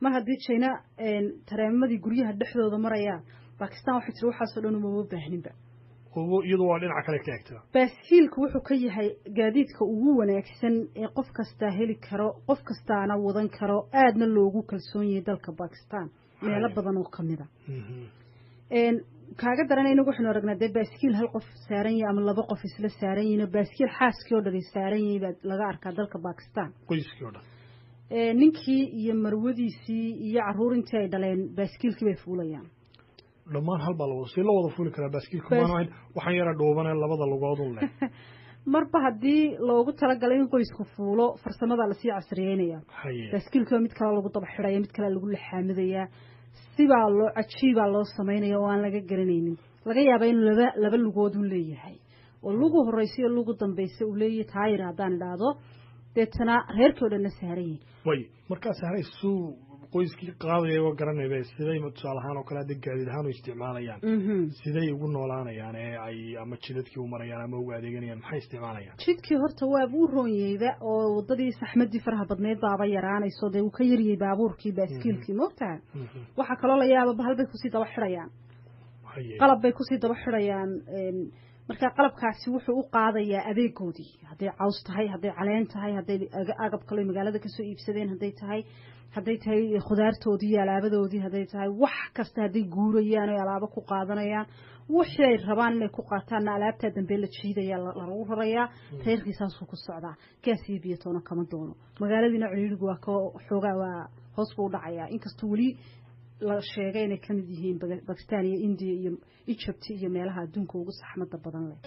Mar haddii China tareemadii guryaha dhexdooda marayaan, Bakistan waxay tiri waxaasoo dhan umama baahninba. Iyadu waa dhinaca kale ka egtaa. Baaskiilku wuxuu ka yahay gaadiidka ugu wanaagsan ee qof kastaa heli karo, qof kastaana wadan karo, aadna loogu kalsoon yahay dalka Bakistan meelo badan oo kamid a. Kaaga daran, inagu waxaynu aragnaa dee baaskiil hal qof saaran yahay ama laba qof isla saaran yihiin. Baaskiil xaaskii oo dhan saaran yahay baa laga arkaa dalka Bakistan. Qoyskii oo dhan. Ninkii iyo marwadiisii iyo carruur intii ay dhaleen baaskiilkii bay fuulayaan. Dhammaan hal baa lawada si la wada fuuli karaa baaskiilka, maanu ahayn waxaan yara dhuubane labada lugoodun leh. Marba haddii loogu talagalay in qoysku fuulo, farsamada lasii casriyeynaya. Baaskiilkiiba mid kale lagu daba xidhaya, mid kale lagu laxaamidayaa, sibaa loo cajiibaa loo samaynaya oo aan laga garanaynin. Laga yaaba inuu laba lugood u leeyahay oo lugu horeysa iyo lugu dambaysa uu leeyahay taayir haddaan idhaahdo, deetana reerkii o dhanna saaran yihin. Way markaa saaray suu qoyskii qaadaya oo garanayba, siday tusaale ahaan oo kale hadda gaadiid ahaan u isticmaalayaan, siday ugu noolaanayaan ee ay ama jidadkii u marayaan ama ugu adeeganayaan, maxay isticmaalayaan? Jidkii horta waaba u roonyeyba oo wadadii saxmadii faraha badneyd baaba yaraanayso, dee uu ka yaryay baabuurkii baaskiilkii, moogtaha. Waxaa kaloo la yaaba bahal bay kusii daba xidhayaan, qalab bay kusii daba xidhayaan. Marka qalabkaasi wuxuu u qaadayaa adeegoodii, hadday caws tahay, hadday caleen tahay, hadday agab kale magaalada kasoo iibsadeen hadday tahay khudaartoodii iyo alaabadoodii, hadday tahay wax kasta, hadday guurayaan oy alaabo ku qaadanayaan, wixii ay rabaan inay ku qaataanna alaabtaa dambe la jiidaya lagu rarayaa. Reerkii saasuu ku socdaa, gaas iyo biyo toona kama doono. Magaaladiina ciriirigu waa ka xoogaa, waa hoos buu u dhacayaa, inkastoo weli la sheegay inay ka mid yihiin Bakistan iyo India iyo Egypt iyo meelaha adduunka ugu saxmadda badan leh.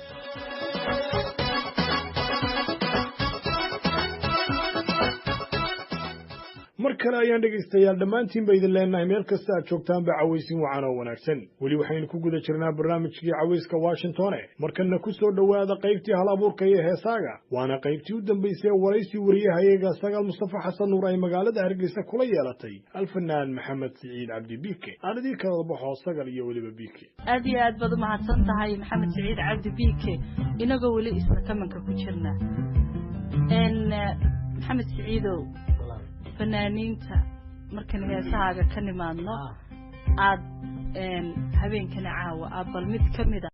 Mar kale ayaan dhegaystayaal dhammaantiin ba idin leenahay meel kasta aad joogtaanba cawaysin wacan oo wanaagsan. Weli waxaynu ku guda jirnaa barnaamijkii Cawayska Washingtone. Markanna ku soo dhowaada qaybtii hal abuurka iyo heesaaga, waana qaybtii u dambaysay ee waraysi wariyahayaga Sagaal Mustafa Xasan Nuur ay magaalada Hargeysa kula yeelatay alfanaan Maxamed Siciid Cabdi Biike. Aan idiin kala baxo Sagal iyo weliba Biike. Aad iyo aad baad u mahadsan tahay, Maxamed Siciid Cabdi Biike. Inagoo weli isla kamanka ku jirna, Maxamed Siciidow, fanaaniinta markaan heesahaaga ka nimaadno, aad habeenkana caawa aad bal mid ka mid a